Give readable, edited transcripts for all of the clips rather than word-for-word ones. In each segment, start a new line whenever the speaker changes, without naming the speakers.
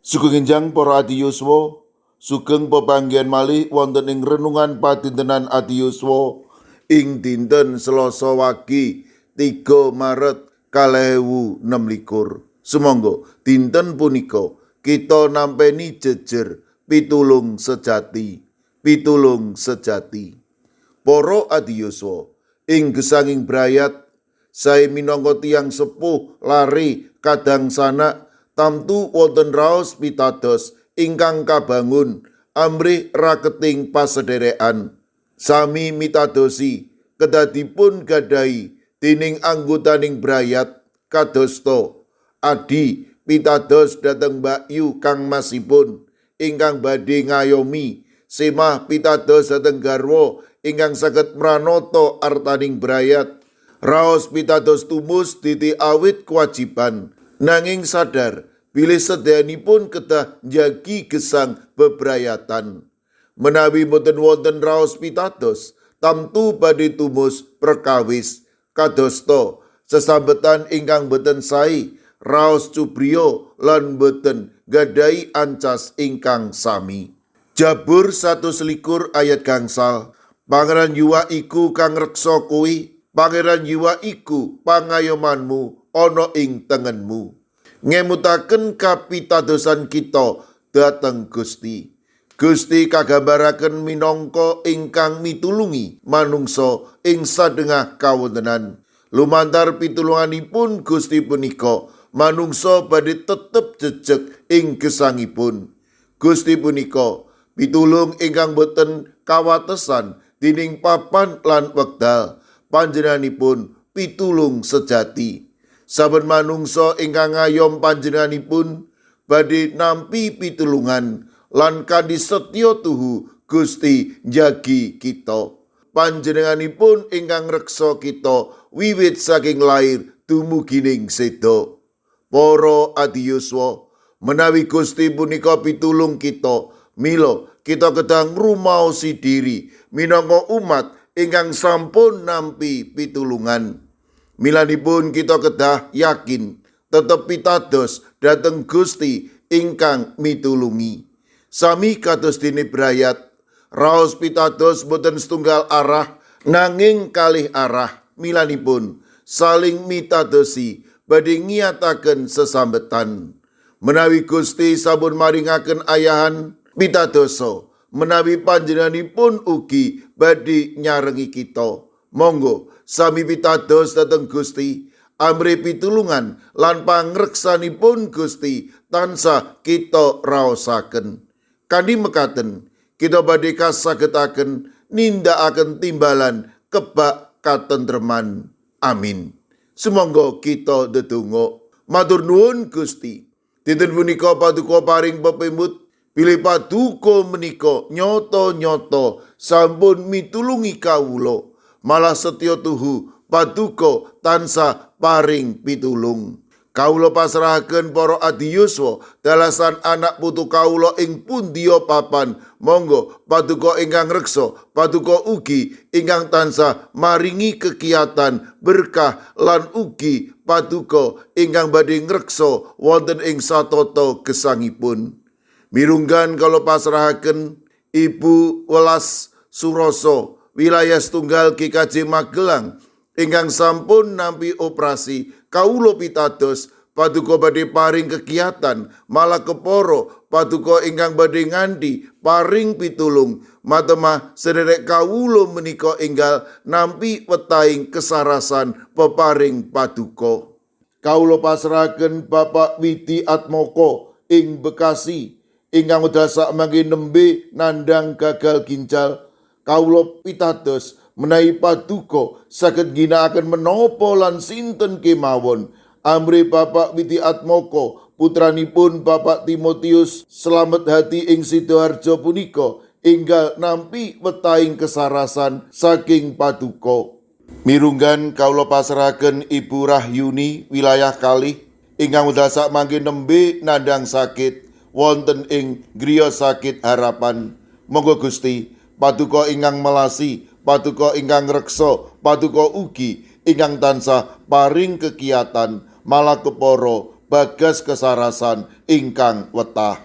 Sugeng enjang para adi yuswa, sugeng pepanggihan malih wonten ing renungan padintenan adi yuswa ing dinten Selasa wagi 3 Maret 2026. Sumangga dinten punika kita nampeni jejer pitulung sejati, pitulung sejati. Para adi yuswa, ing gesanging brayat sae minangka tiyang sepuh lare kadang sanak tamtu wonten raos pitados ingkang kabangun amrih raketing pasederekan. Sami mitadosi kedadipun gadahi dening anggotaning brayat kadosta adi pitados dhateng mbakyu kang masipun ingkang badhe ngayomi, semah pitados dhateng garwa ingkang saged mranata artaning brayat. Raos pitados tumus titi awit kewajiban, nanging sadar bilih sedayanipun kedah njagi gesang bebrayatan. Menawi boten wonten raos pitados, tamtu badhe tumus perkawis kadosta sesambetan ingkang boten sae, raos cubriya lan boten gadahi ancas ingkang sami. Jabur 121 ayat 5, Pangeran Yuwa iku kang reksa kowe, Pangeran Yuwa iku pangayomanmu ana ing tengenmu. Ngemutaken kapitadosan kita dhateng Gusti. Gusti kagambaraken minangka ingkang mitulungi manungsa ing sadengah kawontenan. Lumantar pitulunganipun Gusti punika, manungsa badhe tetep jejeg ing gesangipun. Gusti punika pitulung ingkang boten kawatesan dening papan lan wekdal. Panjenenganipun pitulung sejati. Saben manungsa ingkang ngayom panjenenganipun badhe nampi pitulungan lan kanthi setya tuhu Gusti njagi kita. Panjenenganipun ingkang reksa kita wiwit saking lair dumugining seda. Para adi yuswa, menawi Gusti punika pitulung kita, mila kita kedah ngrumaosi diri minangka umat ingkang sampun nampi pitulungan. Milanipun kita kedah yakin tetep pitados dhateng Gusti ingkang mitulungi. Sami kados dene brayat, raos pitados boten setunggal arah nanging kalih arah. Milanipun saling mitadosi badhe ngiyataken sesambetan. Menawi Gusti sampun maringaken ayahan pitadosa, menawi panjenenganipun ugi badhe nyarengi kita. Monggo sami pitados dhateng Gusti, amrih pitulungan lan pangreksanipun Gusti tansah kita raosaken. Kanthi mekaten kita badhe kasagetaken nindakaken timbalan kebak katentreman. Amin. Sumangga kita ndedonga. Matur nuwun Gusti. Dinten punika paduka paring pepemut bilih paduka menika nyata-nyata sampun mitulungi kawula. Malah setya tuhu paduka tansah paring pitulung. Kawula pasrahaken para adi yuswa dalasan anak putu kawula ing pundiya papan. Monggo paduka ingkang reksa, paduka ugi ingkang tansah maringi kekiatan berkah lan ugi paduka ingkang badhe ngreksa wonten ing satata gesangipun. Mirunggan kawula pasrahaken Ibu Welas Suroso wilayah setunggal GKJ Magelang ingkang sampun nampi operasi. Kawula pitados paduka badhe paring kegiatan, malah kepara paduka ingkang badhe nganti paring pitulung matemah sederek kawula menika enggal nampi wetahing kesarasan peparing paduka. Kawula pasrahaken Bapak Widi Atmoko ing Bekasi ingkang wekdal sakmangke nembe nandhang gagal ginjal. Kawula pitados menawi paduka saged ngginakaken menapa lan sinten kemawon amrih Bapak Widi Atmoko putranipun Bapak Timotius Slamet Hati ing Sidoarjo punika enggal nampi wetahing kesarasan saking paduka. Mirunggan kawula pasrahaken Ibu Rahyuni wilayah kalih ingkang wekdal sakmangke nembe nandhang sakit wonten ing griya sakit Harapan. Monggo Gusti paduka ingkang melasi, paduka ingkang reksa, paduka ugi ingkang tansah paring kekiatan, malah kepara Bagas Kesarasan ingkang wetah.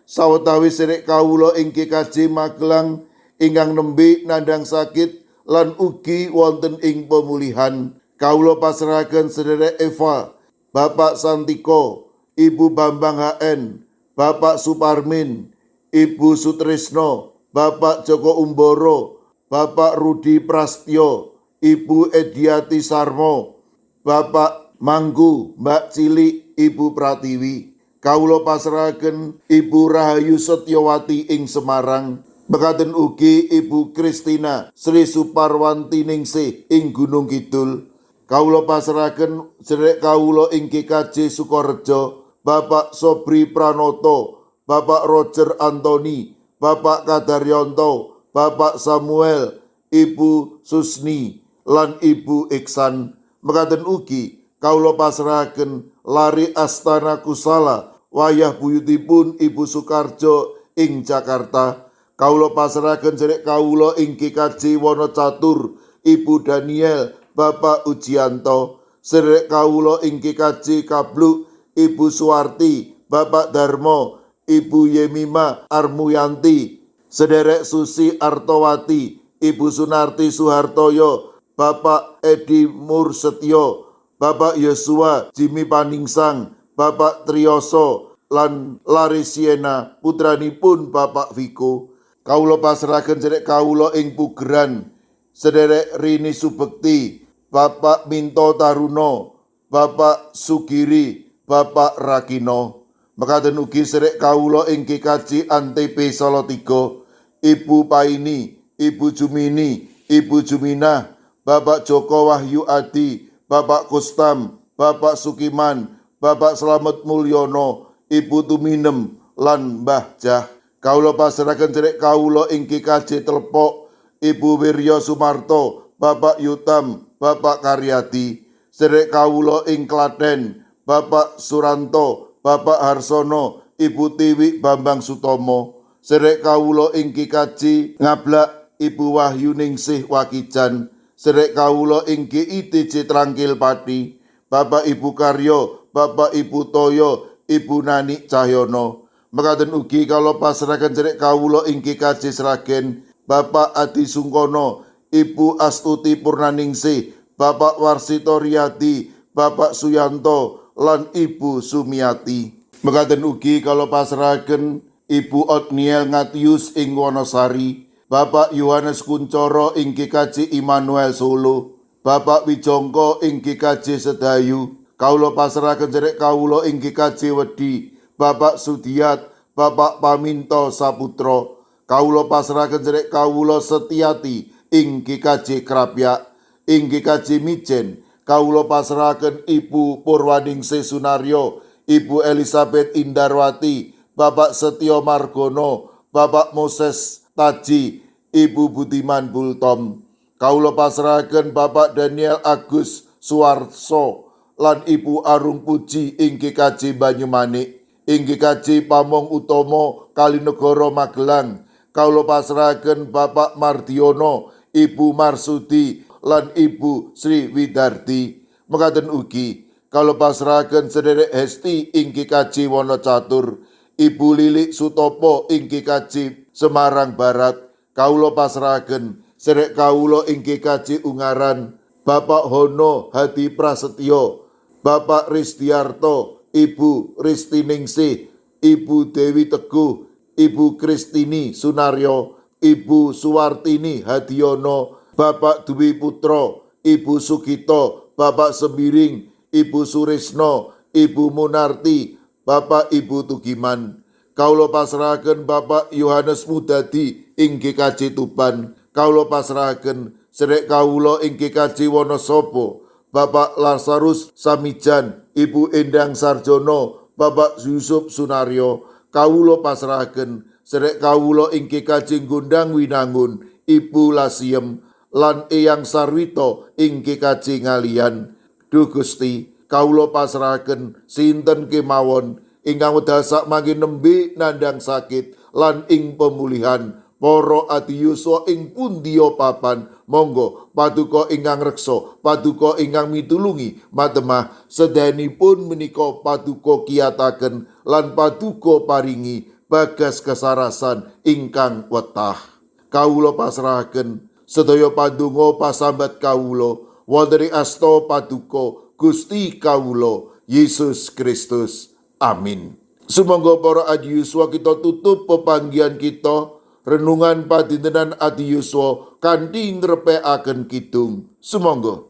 Sawetawis sedherek kawula ing GKJ Magelang ingkang nembe nandhang sakit lan ugi wonten ing pemulihan, kawula pasrahaken sedherek Eva, Bapak Santiko, Ibu Bambang HN, Bapak Suparmin, Ibu Sutrisno, Bapak Joko Umboro, Bapak Rudi Prastyo, Ibu Ediati Sarmo, Bapak Manggu, Mbak Cilik, Ibu Pratiwi. Kawula pasrahaken Ibu Rahayu Setyowati ing Semarang. Mekaten ugi Ibu Kristina Sri Suparwanti Ningsih ing Gunung Kidul. Kawula pasrahaken sedherek kawula ing GKJ Sukorejo, Bapak Sobri Pranoto, Bapak Roger Anthony, Bapak Kadaryanto, Bapak Samuel, Ibu Susni, lan Ibu Iksan. Mekaten ugi kawula pasrahaken Lari Astana Kusala, wayah buyutipun Ibu Sukarjo ing Jakarta. Kawula pasrahaken sedherek kawula ing GKJ Wonocatur, Ibu Daniel, Bapak Ujianto. Sedherek kawula ing GKJ Kabluk, Ibu Suwarti, Bapak Darmo, Ibu Yemima Armuyanti, Sederek Susi Artowati, Ibu Sunarti Suhartoyo, Bapak Edi Mursetyo, Bapak Yosua Jimmy Paningsang, Bapak Triyoso, lan Larisiena putranipun Bapak Viko. Kawula pasrahaken sedherek kawula ing Pugeran, Sederek Rini Subekti, Bapak Minto Taruno, Bapak Sugiri, Bapak Rakino. Mekaten ugi sedherek kawula ing GKJ Antp Salatiga, Ibu Paini, Ibu Jumini, Ibu Juminah, Bapak Joko Wahyu Adi, Bapak Kustam, Bapak Sukiman, Bapak Slamet Mulyono, Ibu Tuminem, lan Mbah Jah. Kawula pasrahaken sedherek kawula ing GKJ Telepok, Ibu Wirya Sumarto, Bapak Yutam, Bapak Karyadi. Sedherek kawula ing Klaten, Bapak Suranto, Bapak Harsono, Ibu Tiwi Bambang Sutomo. Sedherek kawula ing GKJ Ngablak, Ibu Wahyu Ningsih Wakijan. Sedherek kawula ing GITJ Trangkil Pati, Bapak Ibu Karyo, Bapak Ibu Toyo, Ibu Nani Cahyono. Mekaten ugi kawula pasrahaken sedherek kawula ing GKJ Sragen, Bapak Adi Sungkono, Ibu Astuti Purnaningsih, Bapak Warsito Riyadi, Bapak Suyanto, lan Ibu Sumiati. Mekaten ugi kawula pasrahaken Ibu Otniel Ngatius ing Wonosari, Bapak Yohanes Kuncoro ing GKJ Immanuel Solo, Bapak Wijongko ing GKJ Sedayu. Kawula pasrahaken sedherek kawula ing GKJ Wedi, Bapak Sudiat, Bapak Paminto Saputro. Kawula pasrahaken sedherek kawula Setiati ing GKJ Krapyak, ing GKJ Mijen. Kawula pasrahaken Ibu Purwaningsih Sunaryo, Ibu Elizabeth Indarwati, Bapak Setio Margono, Bapak Moses Taji, Ibu Budiman Bultom. Kawula pasrahaken Bapak Daniel Agus Suwarso lan Ibu Arung Puji ing GKJ Banyumanik, ing GKJ Pamong Utomo Kalinegoro Magelang. Kawula pasrahaken Bapak Mardiono, Ibu Marsudi lan Ibu Sri Widardi. Mekaten ugi kawula pasrahaken sedherek Hesti ing GKJ Wonocatur, Ibu Lilik Sutopo ing GKJ Semarang Barat. Kawula pasrahaken sedherek kawula ing GKJ Ungaran, Bapak Hono Hadi Prasetyo, Bapak Risdiarto, Ibu Ristiningsih, Ibu Dewi Teguh, Ibu Kristini Sunaryo, Ibu Suwartini Hadiono, Bapak Dwi Putro, Ibu Sugito, Bapak Sembiring, Ibu Surisno, Ibu Munarti, Bapak Ibu Tugiman. Kawula pasrahaken Bapak Yohanes Mudadi ing GKJ Tuban. Kawula pasrahaken sedherek kawula ing GKJ Wonosobo, Bapak Lazarus Samijan, Ibu Endang Sarjono, Bapak Yusuf Sunaryo. Kawula pasrahaken sedherek kawula ing GKJ Gondang Winangun, Ibu Lasiem lan Eyang Sarwito ing GKJ Ngaliyan. Duh Gusti, kawula pasrahaken sinten kemawon ingkang wekdal sakmangke nembe nandhang sakit lan ing pemulihan. Para adiyuswa ing pundiya papan, monggo paduka ingkang reksa, paduka ingkang mitulungi matemah sedayanipun menika paduka kiyataken lan paduka paringi bagas kesarasan ingkang wetah. Kawula pasrahaken sedaya pandonga pasambat kawula wonten ing asta paduka Gusti kawula Yesus Kristus. Amin. Sumangga para adiyuswa kita tutup pepanggihan kita renungan padintenan adiyuswa kanthi ngrepekaken kidung. Sumangga.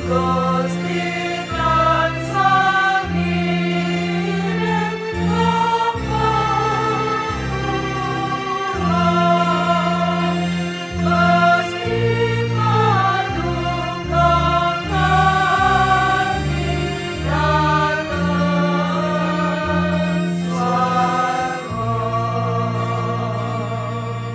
Go.